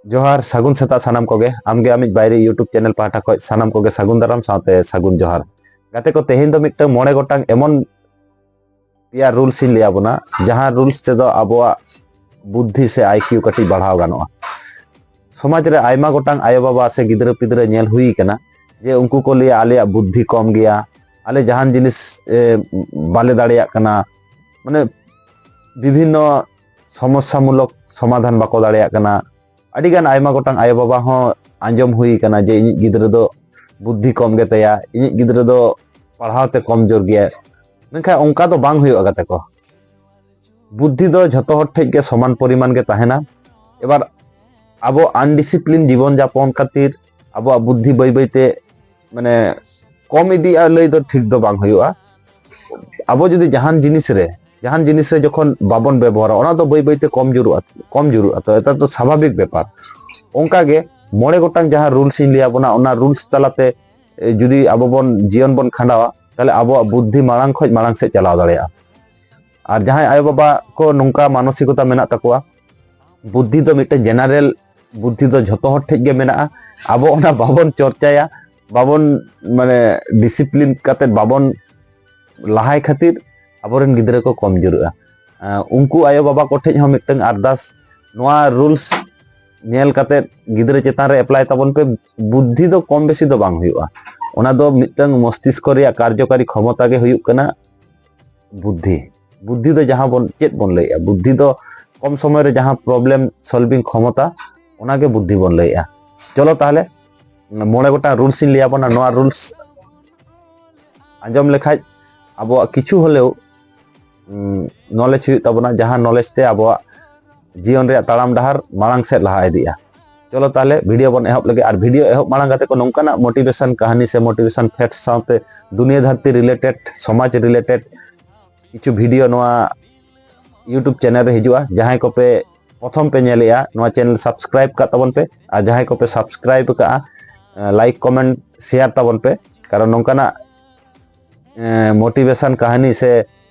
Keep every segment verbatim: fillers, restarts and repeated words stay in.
ᱡᱚᱦᱟᱨ, ᱥᱟᱹᱜᱩᱱ ᱥᱮᱛᱟᱜ ᱥᱟᱱᱟᱢ ᱠᱚᱜᱮ᱾ ᱟᱢᱜᱮ ᱟᱢᱤᱡ ᱵᱟᱭᱨᱤ YouTube ᱪᱮᱱᱮᱞ ᱯᱟᱦᱴᱟ ᱠᱷᱚᱱ ᱥᱟᱱᱟᱢ ᱠᱚᱜᱮ ᱥᱟᱹᱜᱩᱱ ᱫᱟᱨᱟᱢ ᱥᱟᱶᱛᱮ ᱥᱟᱹᱜᱩᱱ ᱡᱚᱦᱟᱨ᱾ ᱜᱟᱛᱮ ᱠᱚ, ᱛᱮᱦᱮᱧ ᱫᱚ ᱢᱤᱫᱴᱟᱝ ᱢᱚᱬᱮ ᱜᱚᱴᱟᱝ ᱮᱢᱚᱱ ᱯᱮᱭᱟ ᱨᱩᱞᱥ ᱤᱧ ᱞᱟᱹᱭ ᱟᱵᱚᱱᱟ, ᱡᱟᱦᱟᱸ ᱨᱩᱞᱥ ᱛᱮᱫᱚ ᱟᱵᱚᱣᱟᱜ ᱵᱩᱫᱽᱫᱷᱤ ᱥᱮ ᱟᱭ ᱠᱤᱭᱩ ᱠᱟᱹᱴᱤᱡ ᱵᱟᱲᱦᱟᱣ ᱜᱟᱱᱚᱜᱼᱟ᱾ ᱥᱚᱢᱟᱡᱽ ᱨᱮ ᱟᱭᱢᱟ ᱜᱚᱴᱟᱝ ᱟᱭᱳᱼᱵᱟᱵᱟ ᱥᱮ ᱜᱤᱫᱽᱨᱟᱹ ᱯᱤᱫᱽᱨᱟᱹ ᱧᱮᱞ ᱦᱩᱭ ᱠᱟᱱᱟ ᱡᱮ ᱩᱱᱠᱩ ᱠᱚ ᱞᱟᱹᱭᱟ, "ᱟᱞᱮᱭᱟᱜ ᱵᱩᱫᱽᱫᱷᱤ ᱠᱚᱢ ᱜᱮᱭᱟ, ᱟᱞᱮ ᱡᱟᱦᱟᱱ ᱡᱤᱱᱤᱥ ᱮ, ᱵᱟᱞᱮ ᱫᱟᱲᱮᱭᱟᱜ ᱠᱟᱱᱟ", ᱢᱟᱱᱮ ᱵᱤᱵᱷᱤᱱᱱᱚ ᱥᱚᱢᱚᱥᱥᱟᱢᱩᱞᱚᱠ ᱥᱚᱢᱟᱫᱷᱟᱱ ᱵᱟᱠᱚ ᱫᱟᱲᱮᱭᱟᱜ ᱠᱟᱱᱟ᱾ ᱟᱹᱰᱤᱜᱟᱱ ᱟᱭᱢᱟ ᱜᱚᱴᱟᱝ ᱟᱭᱳᱼᱵᱟᱵᱟ ᱦᱚᱸ ᱟᱸᱡᱚᱢ ᱦᱩᱭ ᱠᱟᱱᱟ ᱡᱮ ᱤᱧᱤᱡ ᱜᱤᱫᱽᱨᱟᱹ ᱫᱚ ᱵᱩᱫᱽᱫᱷᱤ ᱠᱚᱢ ᱜᱮᱛᱟᱭᱟ, ᱤᱧᱤᱡ ᱜᱤᱫᱽᱨᱟᱹ ᱫᱚ ᱯᱟᱲᱦᱟᱣ ᱛᱮ ᱠᱚᱢ ᱡᱳᱨ ᱜᱮᱭᱟᱭ᱾ ᱢᱮᱱᱠᱷᱟᱱ ᱚᱱᱠᱟ ᱫᱚ ᱵᱟᱝ ᱦᱩᱭᱩᱜᱼᱟ ᱜᱟᱛᱮ ᱠᱚ᱾ ᱵᱩᱫᱽᱫᱷᱤ ᱫᱚ ᱡᱷᱚᱛᱚ ᱦᱚᱲ ᱴᱷᱮᱡ ᱜᱮ ᱥᱚᱢᱟᱱ ᱯᱚᱨᱤᱢᱟᱱ ᱜᱮ ᱛᱟᱦᱮᱱᱟ᱾ ᱮᱵᱟᱨ ᱟᱵᱚ ᱟᱱᱰᱤᱥᱤᱯᱞᱤᱱ ᱡᱤᱵᱚᱱ ᱡᱟᱯᱚᱱ ᱠᱷᱟᱹᱛᱤᱨ ᱟᱵᱚᱣᱟᱜ ᱵᱩᱫᱽᱫᱷᱤ ᱵᱟᱹᱭ ᱵᱟᱹᱭᱛᱮ, ᱢᱟᱱᱮ, ᱠᱚᱢ ᱤᱫᱤᱜᱼᱟ ᱞᱟᱹᱭ ᱫᱚ ᱴᱷᱤᱠ ᱫᱚ ᱵᱟᱝ ᱦᱩᱭᱩᱜᱼᱟ᱾ ᱟᱵᱚ ᱡᱩᱫᱤ ᱡᱟᱦᱟᱱ ᱡᱤᱱᱤᱥ ᱨᱮ, ᱡᱟᱦᱟᱱ ᱡᱤᱱᱤᱥ ᱨᱮ ᱡᱚᱠᱷᱚᱱ ᱵᱟᱵᱚᱱ ᱵᱮᱵᱚᱦᱟᱨᱟ, ᱚᱱᱟ ᱫᱚ ᱵᱟᱹᱭ ᱵᱟᱹᱭᱛᱮ ᱠᱚᱢ ᱡᱳᱨᱩᱜᱼᱟ, ᱠᱚᱢ ᱡᱳᱨᱩᱜᱼᱟ᱾ ᱛᱚ ᱮᱴᱟ ᱫᱚ ᱥᱟᱵᱷᱟᱵᱤᱠ ᱵᱮᱯᱟᱨ᱾ ᱚᱱᱠᱟᱜᱮ ᱢᱚᱬᱮ ᱜᱚᱴᱟᱝ ᱡᱟᱦᱟᱸ ᱨᱩᱞᱥ ᱤᱧ ᱞᱟᱹᱭ ᱟᱵᱚᱱᱟ, ᱚᱱᱟ ᱨᱩᱞᱥ ᱛᱟᱞᱟᱛᱮ ᱮ, ᱡᱩᱫᱤ ᱟᱵᱚ ᱵᱚᱱ ᱡᱤᱭᱚᱱ ᱵᱚᱱ ᱠᱷᱟᱸᱰᱟᱣᱟ, ᱛᱟᱦᱞᱮ ᱟᱵᱚᱣᱟᱜ ᱵᱩᱫᱽᱫᱷᱤ ᱢᱟᱲᱟᱝ ᱠᱷᱚᱡ ᱢᱟᱲᱟᱝ ᱥᱮᱫ ᱪᱟᱞᱟᱣ ᱫᱟᱲᱮᱭᱟᱜᱼᱟ᱾ ᱟᱨ ᱡᱟᱦᱟᱸᱭ ᱟᱭᱳᱼᱵᱟᱵᱟ ᱠᱚ ᱱᱚᱝᱠᱟ ᱢᱟᱱᱚᱥᱤᱠᱚᱛᱟ ᱢᱮᱱᱟᱜ ᱛᱟᱠᱚᱣᱟ, ᱵᱩᱫᱽᱫᱷᱤ ᱫᱚ ᱢᱤᱫᱴᱮᱱ ᱡᱮᱱᱟᱨᱮᱞ ᱵᱩᱫᱽᱫᱷᱤ ᱫᱚ ᱡᱷᱚᱛᱚ ᱦᱚᱲ ᱴᱷᱮᱡ ᱜᱮ ᱢᱮᱱᱟᱜᱼᱟ, ᱟᱵᱚ ᱚᱱᱟ ᱵᱟᱵᱚᱱ ᱪᱚᱨᱪᱟᱭᱟ, ᱵᱟᱵᱚᱱ, ᱢᱟᱱᱮ, ᱰᱤᱥᱤᱯᱞᱤᱱ ᱠᱟᱛᱮ ᱵᱟᱵᱚᱱ ᱞᱟᱦᱟᱭ ᱠᱷᱟᱹᱛᱤᱨ ᱟᱵᱚᱨᱮᱱ ᱜᱤᱫᱽᱨᱟᱹ ᱠᱚ ᱠᱚᱢ ᱡᱳᱨᱩᱜᱼᱟ᱾ ᱮᱸ, ᱩᱱᱠᱩ ᱟᱭᱳᱼᱵᱟᱵᱟ ᱠᱚᱴᱷᱮᱡ ᱦᱚᱸ ᱢᱤᱫᱴᱟᱝ ᱟᱨᱫᱟᱥ, ᱱᱚᱣᱟ ᱨᱩᱞᱥ ᱧᱮᱞ ᱠᱟᱛᱮ ᱜᱤᱫᱽᱨᱟᱹ ᱪᱮᱛᱟᱱ ᱨᱮ ᱮᱯᱞᱟᱭ ᱛᱟᱵᱚᱱ ᱯᱮ᱾ ᱵᱩᱫᱽᱫᱷᱤ ᱫᱚ ᱠᱚᱢ ᱵᱮᱥᱤ ᱫᱚ ᱵᱟᱝ ᱦᱩᱭᱩᱜᱼᱟ, ᱚᱱᱟ ᱫᱚ ᱢᱤᱫᱴᱟᱝ ᱢᱚᱥᱛᱤᱥᱠᱚ ᱨᱮᱭᱟᱜ ᱠᱟᱨᱡᱚᱠᱟᱨᱤ ᱠᱷᱚᱢᱚᱛᱟ ᱜᱮ ᱦᱩᱭᱩᱜ ᱠᱟᱱᱟ ᱵᱩᱫᱽᱫᱷᱤ᱾ ᱵᱩᱫᱽᱫᱷᱤ ᱫᱚ ᱡᱟᱦᱟᱸ ᱵᱚᱱ, ᱪᱮᱫ ᱵᱚᱱ ᱞᱟᱹᱭᱮᱜᱼᱟ, ᱵᱩᱫᱽᱫᱷᱤ ᱫᱚ ᱠᱚᱢ ᱥᱚᱢᱚᱭ ᱨᱮ ᱡᱟᱦᱟᱸ ᱯᱨᱚᱵᱞᱮᱢ ᱥᱚᱞᱵᱷᱤᱝ ᱠᱷᱚᱢᱚᱛᱟ, ᱚᱱᱟᱜᱮ ᱵᱩᱫᱽᱫᱷᱤ ᱵᱚᱱ ᱞᱟᱹᱭᱮᱜᱼᱟ᱾ ᱪᱚᱞᱚ ᱛᱟᱦᱞᱮ, ᱢᱚᱬᱮ ᱜᱚᱴᱟᱝ ᱨᱩᱞᱥ ᱤᱧ ᱞᱟᱹᱭ ᱟᱵᱚᱱᱟ᱾ ᱱᱚᱣᱟ ᱨᱩᱞᱥ ᱟᱸᱡᱚᱢ ᱞᱮᱠᱷᱟᱡ ᱟᱵᱚᱣᱟᱜ ᱠᱤᱪᱷᱩ ᱦᱚᱞᱮᱣ, ᱩᱸ, ᱱᱚᱞᱮᱡᱽ ᱦᱩᱭᱩᱜ ᱛᱟᱵᱚᱱᱟ, ᱡᱟᱦᱟᱸ ᱱᱚᱞᱮᱡᱽ ᱛᱮ ᱟᱵᱚᱣᱟᱜ ᱡᱤᱭᱚᱱ ᱨᱮᱭᱟᱜ ᱛᱟᱲᱟᱢ ᱰᱟᱦᱟᱨ ᱢᱟᱲᱟᱝ ᱥᱮᱫ ᱞᱟᱦᱟ ᱤᱫᱤᱜᱼᱟ᱾ ᱪᱚᱞᱚ ᱛᱟᱦᱞᱮ ᱵᱷᱤᱰᱤᱭᱳ ᱵᱚᱱ ᱮᱦᱚᱵ ᱞᱮᱜᱮ᱾ ᱟᱨ ᱵᱷᱤᱰᱤᱭᱳ ᱮᱦᱚᱵ ᱢᱟᱲᱟᱝ ᱠᱟᱛᱮ ᱠᱚ ᱱᱚᱝᱠᱟᱱᱟᱜ ᱢᱳᱴᱤᱵᱷᱮᱥᱚᱱ ᱠᱟᱹᱦᱱᱤ ᱥᱮ ᱢᱳᱴᱤᱵᱷᱮᱥᱚᱱ ᱯᱷᱮᱠᱴ ᱥᱟᱶᱛᱮ ᱫᱩᱱᱤᱭᱟᱹ ᱫᱷᱟᱹᱨᱛᱤ ᱨᱤᱞᱮᱴᱮᱰ, ᱥᱚᱢᱟᱡᱽ ᱨᱤᱞᱮᱴᱮᱰ ᱠᱤᱪᱷᱩ ᱵᱷᱤᱰᱤᱭᱳ ᱱᱚᱣᱟ YouTube ᱪᱮᱱᱮᱞ ᱨᱮ ᱦᱤᱡᱩᱜᱼᱟ᱾ ᱡᱟᱦᱟᱸᱭ ᱠᱚᱯᱮ ᱯᱨᱚᱛᱷᱚᱢ ᱯᱮ ᱧᱮᱞᱮᱜᱼᱟ, ᱱᱚᱣᱟ ᱪᱮᱱᱮᱞ ᱥᱟᱵᱥᱠᱨᱟᱭᱤᱵ ᱠᱟᱜ ᱛᱟᱵᱚᱱ ᱯᱮ, ᱟᱨ ᱡᱟᱦᱟᱸᱭ ᱠᱚᱯᱮ ᱥᱟᱵᱥᱠᱨᱟᱭᱤᱵ ᱠᱟᱜᱼᱟ, ᱞᱟᱭᱤᱠ, ᱠᱚᱢᱮᱱᱴ, ᱥᱮᱭᱟᱨ ᱛᱟᱵᱚᱱ ᱯᱮ, ᱠᱟᱨᱚᱱ ᱱᱚᱝᱠᱟᱱᱟᱜ ᱢᱳᱴᱤᱵᱷᱮᱥᱚᱱ ᱠᱟᱹᱦᱱᱤ ᱥᱮ,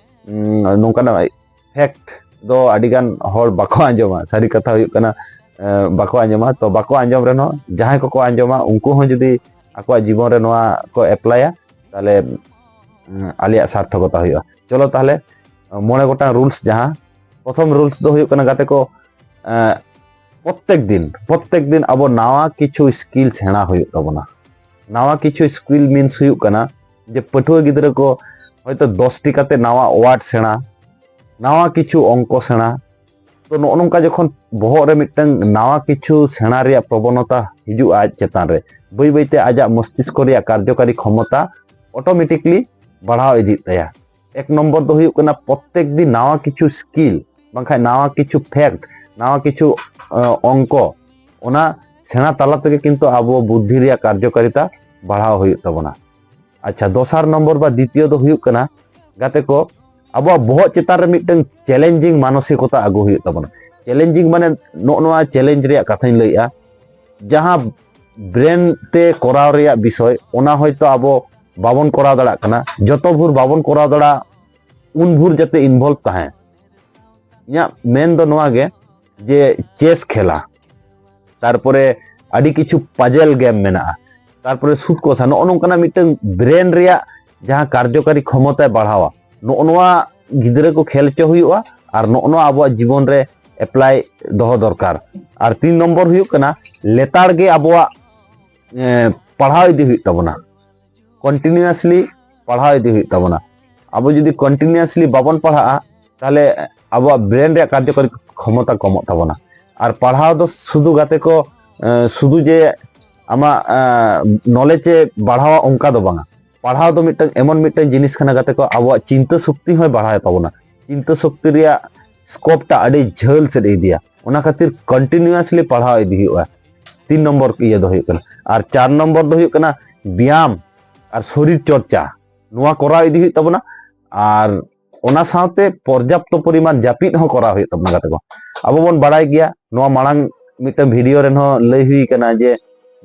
ᱩᱸ, ᱱᱚᱝᱠᱟᱱᱟᱜ ᱯᱷᱮᱠᱴ ᱫᱚ ᱟᱹᱰᱤᱜᱟᱱ ᱦᱚᱲ ᱵᱟᱠᱚ ᱟᱸᱡᱚᱢᱟ᱾ ᱥᱟᱹᱨᱤ ᱠᱟᱛᱷᱟ ᱦᱩᱭᱩᱜ ᱠᱟᱱᱟ, ᱵᱟᱠᱚ ᱟᱸᱡᱚᱢᱟ᱾ ᱛᱚ ᱵᱟᱠᱚ ᱟᱸᱡᱚᱢ ᱨᱮᱦᱚᱸ ᱡᱟᱦᱟᱸᱭ ᱠᱚᱠᱚ ᱟᱸᱡᱚᱢᱟ ᱩᱱᱠᱩ ᱦᱚᱸ ᱡᱩᱫᱤ ᱟᱠᱚᱣᱟᱜ ᱡᱤᱵᱚᱱ ᱨᱮ ᱱᱚᱣᱟ ᱠᱚ ᱮᱯᱞᱟᱭᱟ, ᱛᱟᱦᱚᱞᱮ ᱟᱞᱮᱭᱟᱜ ᱥᱟᱨᱛᱷᱚᱠᱚᱛᱟ ᱦᱩᱭᱩᱜᱼᱟ᱾ ᱪᱚᱞᱚ ᱛᱟᱦᱚᱞᱮ ᱢᱚᱬᱮ ᱜᱚᱴᱟᱝ ᱨᱩᱞᱥ, ᱡᱟᱦᱟᱸ ᱯᱨᱚᱛᱷᱚᱢ ᱨᱩᱞᱥ ᱫᱚ ᱦᱩᱭᱩᱜ ᱠᱟᱱᱟ ᱜᱟᱛᱮ ᱠᱚ, ᱯᱨᱚᱛᱮᱠ ᱫᱤᱱ ᱯᱨᱚᱛᱮᱠ ᱫᱤᱱ ᱟᱵᱚ ᱱᱟᱣᱟ ᱠᱤᱪᱷᱩ ᱥᱠᱤᱞ ᱥᱮᱬᱟ ᱦᱩᱭᱩᱜ ᱛᱟᱵᱚᱱᱟ᱾ ᱱᱟᱣᱟ ᱠᱤᱪᱷᱩ ᱥᱠᱤᱞ ᱢᱤᱱᱥ ᱦᱩᱭᱩᱜ ᱠᱟᱱᱟ ᱡᱮ ᱯᱟᱹᱴᱷᱩᱣᱟᱹ ᱜᱤᱫᱽᱨᱟᱹ ᱠᱚ ᱦᱚᱭᱛᱳ ᱫᱚᱥᱴᱤ ᱠᱟᱛᱮ ᱱᱟᱣᱟ ᱣᱟᱨᱰ ᱥᱮᱬᱟ, ᱱᱟᱣᱟ ᱠᱤᱪᱷᱩ ᱚᱝᱠᱚ ᱥᱮᱬᱟ᱾ ᱛᱚ ᱱᱚᱜᱼᱚ ᱱᱚᱝᱠᱟ ᱡᱚᱠᱷᱚᱱ ᱵᱚᱦᱚᱜ ᱨᱮ ᱢᱤᱫᱴᱟᱝ ᱱᱟᱣᱟ ᱠᱤᱪᱷᱩ ᱥᱮᱬᱟ ᱨᱮᱭᱟᱜ ᱯᱨᱚᱵᱚᱱᱚᱛᱟ ᱦᱤᱡᱩᱜᱼᱟ ᱟᱡ ᱪᱮᱛᱟᱱ ᱨᱮ, ᱵᱟᱹᱭ ᱵᱟᱹᱭᱛᱮ ᱟᱡᱟᱜ ᱢᱚᱥᱛᱤᱥᱠᱚ ᱨᱮᱭᱟᱜ ᱠᱟᱨᱡᱚᱠᱟᱨᱤ ᱠᱷᱚᱢᱚᱛᱟ ᱚᱴᱳᱢᱮᱴᱤᱠᱞᱤ ᱵᱟᱲᱦᱟᱣ ᱤᱫᱤᱜ ᱛᱟᱭᱟ᱾ ᱮᱠ ᱱᱚᱢᱵᱚᱨ ᱫᱚ ᱦᱩᱭᱩᱜ ᱠᱟᱱᱟ ᱯᱨᱚᱛᱮᱠ ᱫᱤᱱ ᱱᱟᱣᱟ ᱠᱤᱪᱷᱩ ᱥᱠᱤᱞ, ᱵᱟᱝᱠᱷᱟᱱ ᱱᱟᱣᱟ ᱠᱤᱪᱷᱩ ᱯᱷᱮᱠᱴ, ᱱᱟᱣᱟ ᱠᱤᱪᱷᱩ ᱚᱝᱠᱚ, ᱚᱱᱟ ᱥᱮᱬᱟ ᱛᱟᱞᱟ ᱛᱮᱜᱮ ᱠᱤᱱᱛᱩ ᱟᱵᱚ ᱵᱩᱫᱽᱫᱷᱤ ᱨᱮᱭᱟᱜ ᱠᱟᱨᱡᱚᱠᱟᱨᱤᱛᱟ ᱵᱟᱲᱦᱟᱣ ᱦᱩᱭᱩᱜ ᱛᱟᱵᱚᱱᱟ᱾ ᱟᱪᱪᱷᱟ, ᱫᱚᱥᱟᱨ ᱱᱚᱢᱵᱚᱨ ᱵᱟ ᱫᱤᱛᱤᱭᱚ ᱫᱚ ᱦᱩᱭᱩᱜ ᱠᱟᱱᱟ ᱜᱟᱛᱮ ᱠᱚ, ᱟᱵᱚᱣᱟᱜ ᱵᱚᱦᱚᱜ ᱪᱮᱛᱟᱱ ᱨᱮ ᱢᱤᱫᱴᱟᱝ ᱪᱮᱞᱮᱧᱡᱤᱝ ᱢᱟᱱᱚᱥᱤᱠᱚᱛᱟ ᱟᱹᱜᱩ ᱦᱩᱭᱩᱜ ᱛᱟᱵᱚᱱᱟ᱾ ᱪᱮᱞᱮᱧᱡᱤᱝ ᱢᱟᱱᱮ ᱱᱚᱜᱼᱚ ᱱᱚᱣᱟ ᱪᱮᱞᱮᱧᱡᱽ ᱨᱮᱭᱟᱜ ᱠᱟᱛᱷᱟᱧ ᱞᱟᱹᱭᱮᱜᱼᱟ, ᱡᱟᱦᱟᱸ ᱵᱨᱮᱱ ᱛᱮ ᱠᱚᱨᱟᱣ ᱨᱮᱭᱟᱜ ᱵᱤᱥᱚᱭ, ᱚᱱᱟ ᱦᱚᱭᱛᱳ ᱟᱵᱚ ᱵᱟᱵᱚᱱ ᱠᱚᱨᱟᱣ ᱫᱟᱲᱮᱭᱟᱜ ᱠᱟᱱᱟ᱾ ᱡᱚᱛᱚ ᱵᱷᱳᱨ ᱵᱟᱵᱚᱱ ᱠᱚᱨᱟᱣ ᱫᱟᱲᱮᱭᱟᱜᱼᱟ, ᱩᱱ ᱵᱷᱳᱨ ᱡᱟᱛᱮ ᱤᱱᱵᱷᱚᱞᱵᱷ ᱛᱟᱦᱮᱸ᱾ ᱤᱧᱟᱹᱜ ᱢᱮᱱ ᱫᱚ ᱱᱚᱣᱟ ᱜᱮ ᱡᱮ ᱪᱮᱥ ᱠᱷᱮᱞᱟ, ᱛᱟᱨᱯᱚᱨᱮ ᱟᱹᱰᱤ ᱠᱤᱪᱷᱩ ᱯᱟᱡᱮᱞ ᱜᱮᱢ ᱢᱮᱱᱟᱜᱼᱟ, ᱛᱟᱨᱯᱚᱨᱮ ᱥᱩᱫ ᱠᱚᱥᱟ, ᱱᱚᱜᱼᱚ ᱱᱚᱝᱠᱟᱱᱟᱜ ᱢᱤᱫᱴᱟᱝ ᱵᱨᱮᱱ ᱨᱮᱭᱟᱜ ᱡᱟᱦᱟᱸ ᱠᱟᱨᱡᱚᱠᱟᱨᱤ ᱠᱷᱚᱢᱚᱛᱟᱭ ᱵᱟᱲᱦᱟᱣᱟ, ᱱᱚᱜᱼᱚ ᱱᱚᱣᱟ ᱜᱤᱫᱽᱨᱟᱹ ᱠᱚ ᱠᱷᱮᱞ ᱦᱚᱪᱚ ᱦᱩᱭᱩᱜᱼᱟ᱾ ᱟᱨ ᱱᱚᱜᱼᱚ ᱱᱚᱣᱟ ᱟᱵᱚᱣᱟᱜ ᱡᱤᱵᱚᱱ ᱨᱮ ᱮᱯᱞᱟᱭ ᱫᱚᱦᱚ ᱫᱚᱨᱠᱟᱨ᱾ ᱟᱨ ᱛᱤᱱ ᱱᱚᱢᱵᱚᱨ ᱦᱩᱭᱩᱜ ᱠᱟᱱᱟ, ᱞᱮᱛᱟᱲ ᱜᱮ ᱟᱵᱚᱣᱟᱜ ᱯᱟᱲᱦᱟᱣ ᱤᱫᱤ ᱦᱩᱭᱩᱜ ᱛᱟᱵᱚᱱᱟ, ᱠᱚᱱᱴᱤᱱᱤᱭᱩᱭᱟᱥᱞᱤ ᱯᱟᱲᱦᱟᱣ ᱤᱫᱤ ᱦᱩᱭᱩᱜ ᱛᱟᱵᱚᱱᱟ᱾ ᱟᱵᱚ ᱡᱩᱫᱤ ᱠᱚᱱᱴᱤᱱᱤᱭᱩᱭᱟᱥᱞᱤ ᱵᱟᱵᱚᱱ ᱯᱟᱲᱦᱟᱜᱼᱟ, ᱛᱟᱦᱚᱞᱮ ᱟᱵᱚᱣᱟᱜ ᱵᱨᱮᱱ ᱨᱮᱭᱟᱜ ᱠᱟᱨᱡᱚᱠᱟᱨᱤ ᱠᱷᱚᱢᱚᱛᱟ ᱠᱚᱢᱚᱜ ᱛᱟᱵᱚᱱᱟ᱾ ᱟᱨ ᱯᱟᱲᱦᱟᱣ ᱫᱚ ᱥᱩᱫᱷᱩ ᱜᱟᱛᱮ ᱠᱚ, ᱥᱩᱫᱷᱩ ᱡᱮ ᱟᱢᱟᱜ ᱱᱚᱞᱮᱡᱽ ᱮ ᱵᱟᱲᱦᱟᱣᱟ ᱚᱱᱠᱟ ᱫᱚ ᱵᱟᱝᱟ᱾ ᱯᱟᱲᱦᱟᱣ ᱫᱚ ᱢᱤᱫᱴᱟᱝ ᱮᱢᱚᱱ ᱢᱤᱫᱴᱟᱝ ᱡᱤᱱᱤᱥ ᱠᱟᱱᱟ ᱜᱟᱛᱮ ᱠᱚ, ᱟᱵᱚᱣᱟᱜ ᱪᱤᱱᱛᱟᱹ ᱥᱚᱠᱛᱤ ᱦᱚᱸᱭ ᱵᱟᱲᱦᱟᱣ ᱛᱟᱵᱚᱱᱟ᱾ ᱪᱤᱱᱛᱟᱹ ᱥᱚᱠᱛᱤ ᱨᱮᱭᱟᱜ ᱥᱠᱳᱯ ᱴᱟ ᱟᱹᱰᱤ ᱡᱷᱟᱹᱞ ᱥᱮᱫ ᱮ ᱤᱫᱤᱭᱟ᱾ ᱚᱱᱟ ᱠᱷᱟᱹᱛᱤᱨ ᱠᱚᱱᱴᱤᱱᱤᱭᱩᱭᱟᱥᱞᱤ ᱯᱟᱲᱦᱟᱣ ᱤᱫᱤ ᱦᱩᱭᱩᱜᱼᱟ᱾ ᱛᱤᱱ ᱱᱚᱢᱵᱚᱨ ᱤᱭᱟᱹ ᱫᱚ ᱦᱩᱭᱩᱜ ᱠᱟᱱᱟ᱾ ᱟᱨ ᱪᱟᱨ ᱱᱚᱢᱵᱚᱨ ᱫᱚ ᱦᱩᱭᱩᱜ ᱠᱟᱱᱟ ᱵᱮᱭᱟᱢ ᱟᱨ ᱥᱚᱨᱤᱨ ᱪᱚᱨᱪᱟ, ᱱᱚᱣᱟ ᱠᱚᱨᱟᱣ ᱤᱫᱤ ᱦᱩᱭᱩᱜ ᱛᱟᱵᱚᱱᱟ᱾ ᱟᱨ ᱚᱱᱟ ᱥᱟᱶᱛᱮ ᱯᱚᱨᱡᱟᱯᱛᱚ ᱯᱚᱨᱤᱢᱟᱱ ᱡᱟᱹᱯᱤᱫ ᱦᱚᱸ ᱠᱚᱨᱟᱣ ᱦᱩᱭᱩᱜ ᱛᱟᱵᱚᱱᱟ ᱜᱟᱛᱮ ᱠᱚ᱾ ᱟᱵᱚ ᱵᱚᱱ ᱵᱟᱲᱟᱭ ᱜᱮᱭᱟ, ᱱᱚᱣᱟ ᱢᱟᱲᱟᱝ ᱢᱤᱫᱴᱟᱝ ᱵᱷᱤᱰᱤᱭᱳ ᱨᱮᱱ ᱦᱚᱸ ᱞᱟᱹᱭ ᱦᱩᱭ ᱠᱟᱱᱟ ᱡᱮ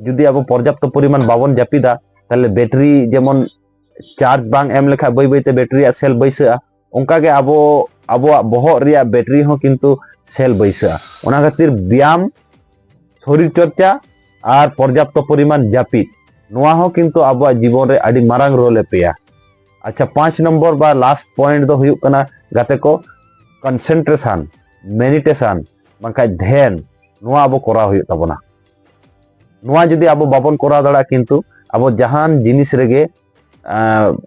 ᱡᱩᱫᱤ ᱟᱵᱚ ᱯᱚᱨᱡᱟᱯᱛᱚ ᱯᱚᱨᱤᱢᱟᱱ ᱵᱟᱵᱚᱱ ᱡᱟᱹᱯᱤᱫᱟ, ᱛᱟᱦᱞᱮ ᱵᱮᱴᱨᱤ ᱡᱮᱢᱚᱱ ᱪᱟᱨᱡᱽ ᱵᱟᱝ ᱮᱢ ᱞᱮᱠᱷᱟᱱ ᱵᱟᱹᱭ ᱵᱟᱹᱭᱛᱮ ᱵᱮᱴᱨᱤ ᱨᱮᱭᱟᱜ ᱥᱮᱞ ᱵᱟᱹᱭᱥᱟᱹᱜᱼᱟ, ᱚᱱᱠᱟᱜᱮ ᱟᱵᱚ ᱟᱵᱚᱣᱟᱜ ᱵᱚᱦᱚᱜ ᱨᱮᱭᱟᱜ ᱵᱮᱴᱨᱤ ᱦᱚᱸ ᱠᱤᱱᱛᱩ ᱥᱮᱞ ᱵᱟᱹᱭᱥᱟᱹᱜᱼᱟ᱾ ᱚᱱᱟ ᱠᱷᱟᱹᱛᱤᱨ ᱵᱮᱭᱟᱢ ᱥᱚᱨᱤᱨ ᱪᱚᱨᱪᱟ ᱟᱨ ᱯᱚᱨᱡᱟᱯᱛᱚ ᱯᱚᱨᱤᱢᱟᱱ ᱡᱟᱹᱯᱤᱫ, ᱱᱚᱣᱟ ᱦᱚᱸ ᱠᱤᱱᱛᱩ ᱟᱵᱚᱣᱟᱜ ᱡᱤᱵᱚᱱ ᱨᱮ ᱟᱹᱰᱤ ᱢᱟᱨᱟᱝ ᱨᱳᱞ ᱮ ᱯᱞᱮᱭᱟ᱾ ᱟᱪᱪᱷᱟ, ᱯᱟᱸᱪ ᱱᱚᱢᱵᱚᱨ ᱵᱟ ᱞᱟᱥᱴ ᱯᱚᱭᱮᱱᱴ ᱫᱚ ᱦᱩᱭᱩᱜ ᱠᱟᱱᱟ, ᱜᱟᱛᱮ ᱠᱚ, ᱠᱚᱱᱥᱮᱱᱴᱨᱮᱥᱚᱱ, ᱢᱮᱰᱤᱴᱮᱥᱚᱱ, ᱵᱟᱝᱠᱷᱟᱡ ᱫᱷᱮᱭᱟᱱ, ᱱᱚᱣᱟ ᱟᱵᱚ ᱠᱚᱨᱟᱣ ᱦᱩᱭᱩᱜ ᱛᱟᱵᱚᱱᱟ᱾ ᱱᱚᱣᱟ ᱡᱩᱫᱤ ᱟᱵᱚ ᱵᱟᱵᱚᱱ ᱠᱚᱨᱟᱣ ᱫᱟᱲᱮᱭᱟᱜᱼᱟ, ᱠᱤᱱᱛᱩ ᱟᱵᱚ ᱡᱟᱦᱟᱱ ᱡᱤᱱᱤᱥ ᱨᱮᱜᱮ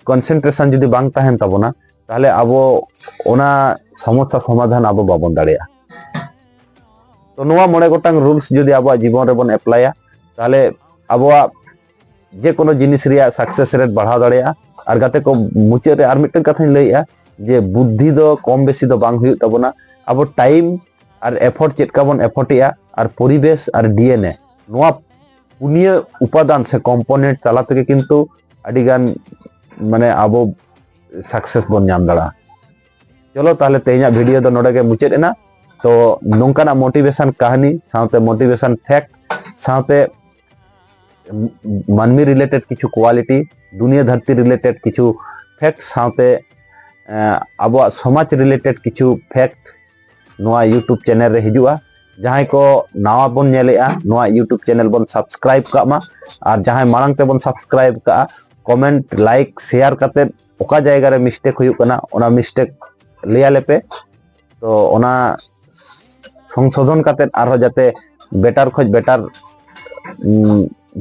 ᱠᱚᱱᱥᱮᱱᱴᱨᱮᱥᱚᱱ ᱡᱩᱫᱤ ᱵᱟᱝ ᱛᱟᱦᱮᱱ ᱛᱟᱵᱚᱱᱟ, ᱛᱟᱦᱚᱞᱮ ᱟᱵᱚ ᱚᱱᱟ ᱥᱚᱢᱚᱥᱥᱟ ᱥᱚᱢᱟᱫᱷᱟᱱ ᱟᱵᱚ ᱵᱟᱵᱚᱱ ᱫᱟᱲᱮᱭᱟᱜᱼᱟ᱾ ᱛᱚ ᱱᱚᱣᱟ ᱢᱚᱬᱮ ᱜᱚᱴᱟᱝ ᱨᱩᱞᱥ ᱡᱩᱫᱤ ᱟᱵᱚᱣᱟᱜ ᱡᱤᱵᱚᱱ ᱨᱮᱵᱚᱱ ᱮᱯᱞᱟᱭᱟ, ᱛᱟᱦᱚᱞᱮ ᱟᱵᱚᱣᱟᱜ ᱡᱮ ᱠᱳᱱᱳ ᱡᱤᱱᱤᱥ ᱨᱮᱭᱟᱜ ᱥᱟᱠᱥᱮᱥ ᱨᱮᱴ ᱵᱟᱲᱦᱟᱣ ᱫᱟᱲᱮᱭᱟᱜᱼᱟ᱾ ᱟᱨ ᱜᱟᱛᱮ ᱠᱚ, ᱢᱩᱪᱟᱹᱫ ᱨᱮ ᱟᱨ ᱢᱤᱫᱴᱟᱝ ᱠᱟᱛᱷᱟᱧ ᱞᱟᱹᱭᱮᱜᱼᱟ, ᱡᱮ ᱵᱩᱫᱽᱫᱷᱤ ᱫᱚ ᱠᱚᱢ ᱵᱮᱥᱤ ᱫᱚ ᱵᱟᱝ ᱦᱩᱭᱩᱜ ᱛᱟᱵᱚᱱᱟ᱾ ᱟᱵᱚ ᱴᱟᱭᱤᱢ ᱟᱨ ᱮᱯᱷᱚᱨᱴ ᱪᱮᱫ ᱞᱮᱠᱟ ᱵᱚᱱ ᱮᱯᱷᱚᱨᱴ ᱮᱜᱼᱟ, ᱟᱨ ᱯᱚᱨᱤᱵᱮᱥ ᱟᱨ ᱰᱤ ᱮᱱ ᱮ, ᱱᱚᱣᱟ ᱯᱩᱱᱭᱟᱹ ᱩᱯᱟᱫᱟᱱ ᱥᱮ ᱠᱚᱢᱯᱳᱱᱮᱱᱴ ᱛᱟᱞᱟ ᱛᱮᱜᱮ ᱠᱤᱱᱛᱩ ᱟᱹᱰᱤᱜᱟᱱ, ᱢᱟᱱᱮ, ᱟᱵᱚ ᱥᱟᱠᱥᱮᱥ ᱵᱚᱱ ᱧᱟᱢ ᱫᱟᱲᱮᱭᱟᱜᱼᱟ᱾ ᱪᱚᱞᱚ ᱛᱟᱦᱞᱮ ᱛᱮᱦᱮᱧᱟᱜ ᱵᱷᱤᱰᱤᱭᱳ ᱫᱚ ᱱᱚᱰᱮ ᱜᱮ ᱢᱩᱪᱟᱹᱫ ᱮᱱᱟ᱾ ᱛᱚ ᱱᱚᱝᱠᱟᱱᱟᱜ ᱢᱳᱴᱤᱵᱷᱮᱥᱚᱱ ᱠᱟᱹᱦᱱᱤ ᱥᱟᱶᱛᱮ ᱢᱳᱴᱤᱵᱷᱮᱥᱚᱱ ᱯᱷᱮᱠᱴ ᱥᱟᱶᱛᱮ ᱢᱟᱹᱱᱢᱤ ᱨᱤᱞᱮᱴᱮᱰ ᱠᱤᱪᱷᱩ ᱠᱳᱣᱟᱞᱤᱴᱤ, ᱫᱩᱱᱤᱭᱟᱹ ᱫᱷᱟᱹᱨᱛᱤ ᱨᱤᱞᱮᱴᱮᱰ ᱠᱤᱪᱷᱩ ᱯᱷᱮᱠᱴ ᱥᱟᱶᱛᱮ ᱮᱸ, ᱟᱵᱚᱣᱟᱜ ᱥᱚᱢᱟᱡᱽ ᱨᱤᱞᱮᱴᱮᱰ ᱠᱤᱪᱷᱩ ᱯᱷᱮᱠᱴ ᱱᱚᱣᱟ ᱤᱭᱩᱴᱩᱵᱽ ᱪᱮᱱᱮᱞ ᱨᱮ ᱦᱤᱡᱩᱜᱼᱟ᱾ ᱡᱟᱦᱟᱸᱭ ᱠᱚ ᱱᱟᱣᱟ ᱵᱚᱱ ᱧᱮᱞᱮᱜᱼᱟ, ᱱᱚᱣᱟ ᱤᱭᱩᱴᱩᱵᱽ ᱪᱮᱱᱮᱞ ᱵᱚᱱ ᱥᱟᱵᱥᱠᱨᱟᱭᱤᱵ ᱠᱟᱜ ᱢᱟ, ᱟᱨ ᱡᱟᱦᱟᱸᱭ ᱢᱟᱲᱟᱝ ᱛᱮᱵᱚᱱ ᱥᱟᱵᱥᱠᱨᱟᱭᱤᱵ ᱠᱟᱜᱼᱟ, ᱠᱚᱢᱮᱱᱴ, ᱞᱟᱭᱤᱠ, ᱥᱮᱭᱟᱨ ᱠᱟᱛᱮᱫ ᱚᱠᱟ ᱡᱟᱭᱜᱟ ᱨᱮ ᱢᱤᱥᱴᱮᱠ ᱦᱩᱭᱩᱜ ᱠᱟᱱᱟ, ᱚᱱᱟ ᱢᱤᱥᱴᱮᱠ ᱞᱟᱹᱭ ᱟᱞᱮ ᱯᱮ᱾ ᱛᱚ ᱚᱱᱟ ᱥᱚᱝᱥᱳᱫᱷᱚᱱ ᱠᱟᱛᱮᱫ ᱟᱨᱦᱚᱸ ᱡᱟᱛᱮ ᱵᱮᱴᱟᱨ ᱠᱷᱚᱡ ᱵᱮᱴᱟᱨ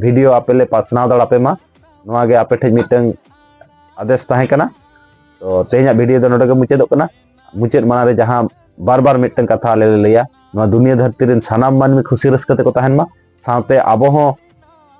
ᱵᱷᱤᱰᱤᱭᱳ ᱟᱯᱮ ᱞᱮ ᱯᱟᱥᱱᱟᱣ ᱫᱟᱲᱮ ᱯᱮ ᱢᱟ, ᱱᱚᱣᱟ ᱜᱮ ᱟᱯᱮ ᱴᱷᱮᱡ ᱢᱤᱫᱴᱟᱝ ᱟᱫᱮᱥ ᱛᱟᱦᱮᱸ ᱠᱟᱱᱟ᱾ ᱛᱚ ᱛᱮᱦᱮᱧᱟᱜ ᱵᱷᱤᱰᱤᱭᱳ ᱫᱚ ᱱᱚᱰᱮ ᱜᱮ ᱢᱩᱪᱟᱹᱫᱚᱜ ᱠᱟᱱᱟ᱾ ᱢᱩᱪᱟᱹᱫ ᱢᱟᱲᱟᱝ ᱨᱮ ᱡᱟᱦᱟᱸ ᱵᱟᱨ ᱵᱟᱨ ᱢᱤᱫᱴᱟᱝ ᱠᱟᱛᱷᱟ ᱟᱞᱮ ᱞᱮ ᱞᱟᱹᱭᱟ, ᱱᱚᱣᱟ ᱫᱩᱱᱤᱭᱟᱹ ᱫᱷᱟᱹᱨᱛᱤ ᱨᱮᱱ ᱥᱟᱱᱟᱢ ᱢᱟᱹᱱᱢᱤ ᱠᱷᱩᱥᱤ ᱨᱟᱹᱥᱠᱟᱹ ᱛᱮᱠᱚ ᱛᱟᱦᱮᱱ ᱢᱟ, ᱥᱟᱶᱛᱮ ᱟᱵᱚ ᱦᱚᱸ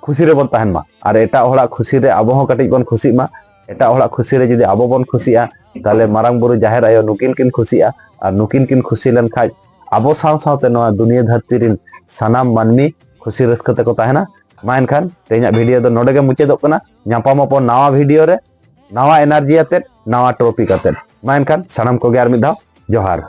ᱠᱷᱩᱥᱤ ᱨᱮᱵᱚᱱ ᱛᱟᱦᱮᱱ ᱢᱟ, ᱟᱨ ᱮᱴᱟᱜ ᱦᱚᱲᱟᱜ ᱠᱷᱩᱥᱤ ᱨᱮ ᱟᱵᱚ ᱦᱚᱸ ᱠᱟᱹᱴᱤᱡ ᱵᱚᱱ ᱠᱷᱩᱥᱤᱜ ᱢᱟ᱾ ᱮᱴᱟᱜ ᱦᱚᱲᱟᱜ ᱠᱷᱩᱥᱤ ᱨᱮ ᱡᱩᱫᱤ ᱟᱵᱚ ᱵᱚᱱ ᱠᱷᱩᱥᱤᱜᱼᱟ, ᱛᱟᱦᱞᱮ ᱢᱟᱨᱟᱝ ᱵᱩᱨᱩ ᱡᱟᱦᱮᱨ ᱟᱭᱳ ᱱᱩᱠᱤᱱ ᱠᱤᱱ ᱠᱷᱩᱥᱤᱜᱼᱟ, ᱟᱨ ᱱᱩᱠᱤᱱ ᱠᱤᱱ ᱠᱷᱩᱥᱤ ᱞᱮᱱᱠᱷᱟᱡ ᱟᱵᱚ ᱥᱟᱶ ᱥᱟᱶᱛᱮ ᱱᱚᱣᱟ ᱫᱩᱱᱤᱭᱟᱹ ᱫᱷᱟᱹᱨᱛᱤ ᱨᱮᱱ ᱥᱟᱱᱟᱢ ᱢᱟᱹᱱᱢᱤ ᱠᱷᱩᱥᱤ ᱨᱟᱹᱥᱠᱟᱹ ᱛᱮᱠᱚ ᱛᱟᱦᱮᱱᱟ᱾ ᱢᱟ ᱮᱱᱠᱷᱟᱱ ᱛᱮᱦᱮᱧᱟᱜ ᱵᱷᱤᱰᱤᱭᱳ ᱫᱚ ᱱᱚᱰᱮ ᱜᱮ ᱢᱩᱪᱟᱹᱫᱚᱜ ᱠᱟᱱᱟ᱾ ᱧᱟᱯᱟᱢ ᱟᱵᱚᱱ ᱱᱟᱣᱟ ᱵᱷᱤᱰᱤᱭᱳ ᱨᱮ, ᱱᱟᱣᱟ ᱮᱱᱟᱨᱡᱤ ᱟᱛᱮᱫ, ᱱᱟᱣᱟ ᱴᱚᱯᱤᱠ ᱟᱛᱮᱫ᱾ ᱢᱟ ᱮᱱᱠᱷᱟᱱ ᱥᱟᱱᱟᱢ ᱠᱚᱜᱮ ᱟᱨ ᱢᱤᱫ ᱫᱷᱟᱣ ᱡᱚᱦᱟᱨ᱾